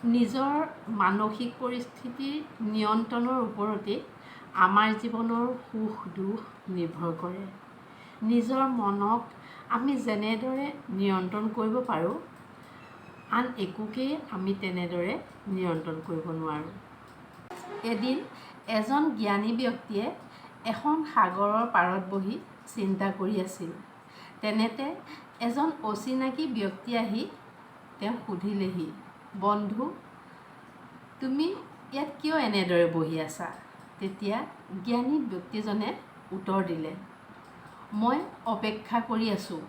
নিজৰ মানসিক পৰিস্থিতিৰ নিয়ন্ত্ৰণৰ ওপৰতেই আমাৰ জীৱনৰ সুখ দুখ নিৰ্ভৰ কৰে। নিজৰ মনক আমি যেনেদৰে নিয়ন্ত্ৰণ কৰিব পাৰোঁ, আন একোকেই আমি তেনেদৰে নিয়ন্ত্ৰণ কৰিব নোৱাৰোঁ। এদিন এজন জ্ঞানী ব্যক্তিয়ে এখন সাগৰৰ পাৰত বহি চিন্তা কৰি আছিল। তেনেতে এজন অচিনাকি ব্যক্তি আহি তেওঁক সুধিলেহি, "বন্ধু, তুমি ইয়াত কিয় এনেদৰে বহি আছা?" তেতিয়া জ্ঞানী ব্যক্তিজনে উত্তৰ দিলে, "মই অপেক্ষা কৰি আছোঁ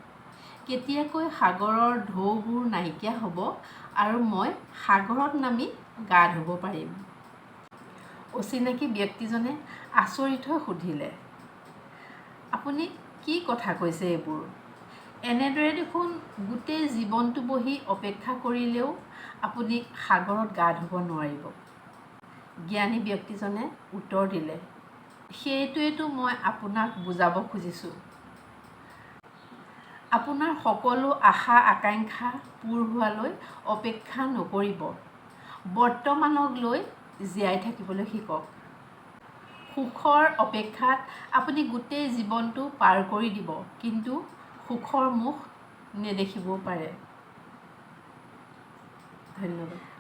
কেতিয়াকৈ সাগৰৰ ঢৌবোৰ নাইকিয়া হ'ব আৰু মই সাগৰত নামি গা ধুব পাৰিম।" অচিনাকি ব্যক্তিজনে আচৰিত হৈ সুধিলে, "আপুনি কি কথা কৈছে এইবোৰ? এনেদৰে দেখোন গোটেই জীৱনটো বহি অপেক্ষা কৰিলেও আপুনি সাগৰত গা ধুব নোৱাৰিব।" জ্ঞানী ব্যক্তিজনে উত্তৰ দিলে, "সেইটোৱেতো মই আপোনাক বুজাব খুজিছোঁ। আপোনাৰ সকলো আশা আকাংক্ষা পূৰ হোৱালৈ অপেক্ষা নকৰিব। বৰ্তমানক লৈ জীয়াই থাকিবলৈ শিকক। সুখৰ অপেক্ষাত আপুনি গোটেই জীৱনটো পাৰ কৰি দিব, কিন্তু সুখৰ মুখ নেদেখিবও পাৰে।" ধন্যবাদ।